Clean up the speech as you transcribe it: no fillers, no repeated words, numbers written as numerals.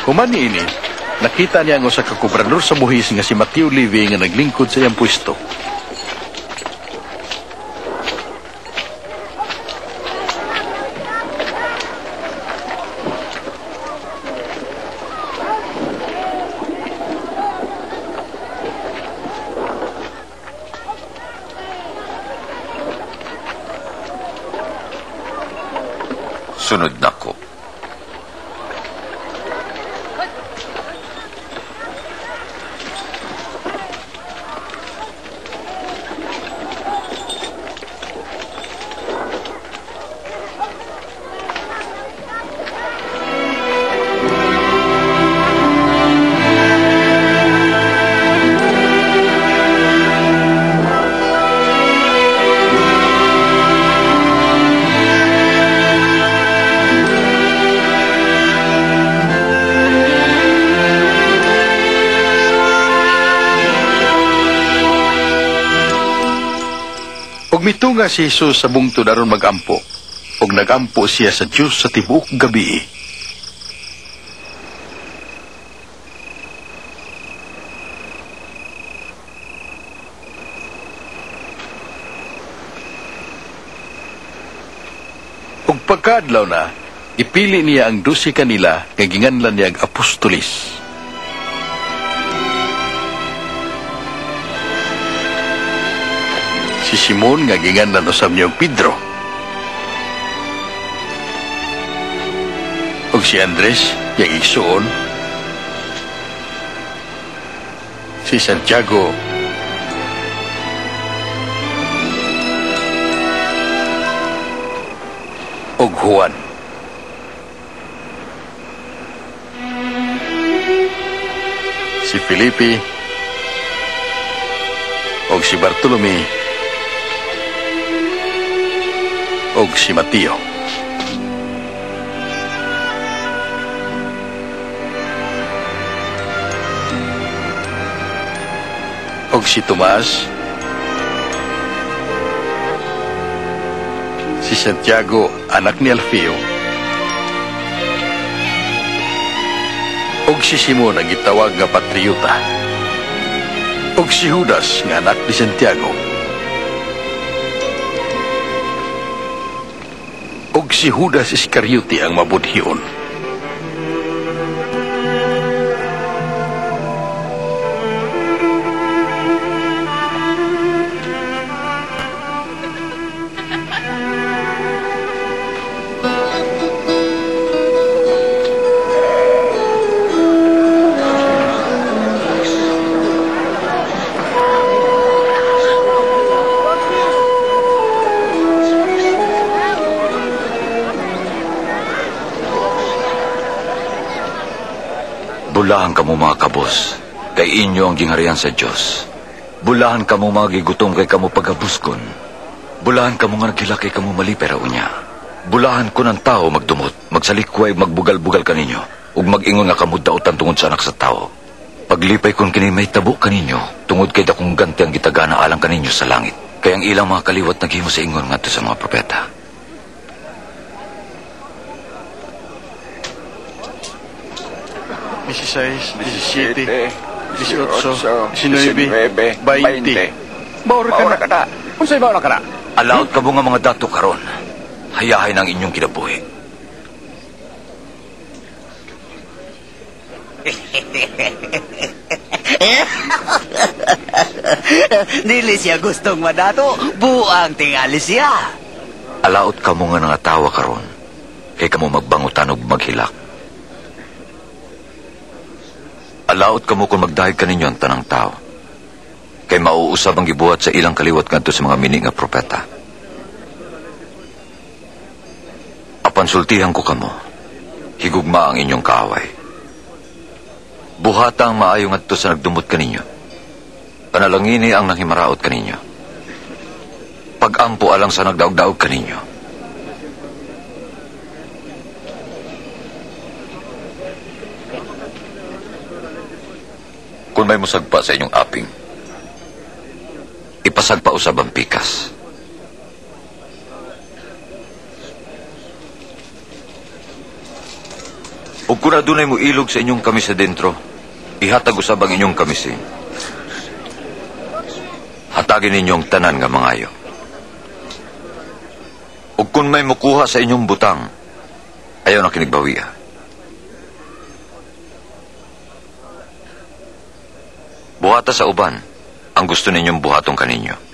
Human niini, nakita niya ang usa ka kobrador sa buhis nga si Mateo Levi nga naglingkod sa iyang pwesto. Sunod nako. Ug mitunga si Jesus sa bungtod aron magampo, ug nagampo siya sa Dios sa tibuok gabi. Ug pagkaadlaw na, ipili niya ang 12 kanila nga ginganlan niya ang apostolis. Si Simon nga ginganlan usab niya og Pedro, ug si Andres iyang igsuon, si Santiago ug Juan. Si Felipe ug si Bartolome ug si Mateo. Ug si Tomas, si Santiago, anak ni Alfeo, ug si Simon ang gitawag nga Patriota, ug si Judas nga anak ni Santiago, ug si Judas Iscariote ang mabudhion. Bulahan kamo mga kabos, kay inyo ang gingharian sa Dios. Bulahan kamo mga gigutom kay kamo pagabuskon. Bulahan kamo nga naghilak kay kamo malipay ra unya. Bulahan kun ang tao magdumot, magsalikway, magbugal-bugal kaninyo, ug mag-ingon nga kamo dautan tungod sa anak sa tao. Paglipay kun kini may tabo kaninyo, tungod kay dakong ganti ang gitagana alang kaninyo sa langit. Kay ang ilang mga kaliwat naghimo sa ingon ngadto sa mga propeta. 16, 17, 18, 19, 20. Maura ka na. Unsay maura ka na? Alaot ka mo nga mga dato karon. Hayahay ng inyong kinabuhi. Dili siya gustong madato. Buang tingali siya. Alaot ka mo nga nangatawa karon. Kay kamo magbangutan og maghilak. Alaot kamo kung magdahig kaninyo ang tanang tao. Kay mauusab ang gibuhat sa ilang kaliwat ngadto sa mga mini nga propeta. Apan sultihan ko kamo, higugma ang inyong kaaway. Buhata ang maayo ngadto sa nagdumot kaninyo. Panalangini ang nanghimaraot kaninyo. Pag-ampo alang sa nagdaog-daog kaninyo. Kung may musagpa sa inyong aping, ipasagpa usab ang pikas. Ug kun adunay moilog sa inyong kamis sa dentro, ihatag usab ang inyong kamisi. Hatagin ninyo ang tanan nga mangayo. Ug kun may mukuha sa inyong butang, ayaw na kinigbawia. Buhata sa uban ang gusto ninyong buhaton kaninyo.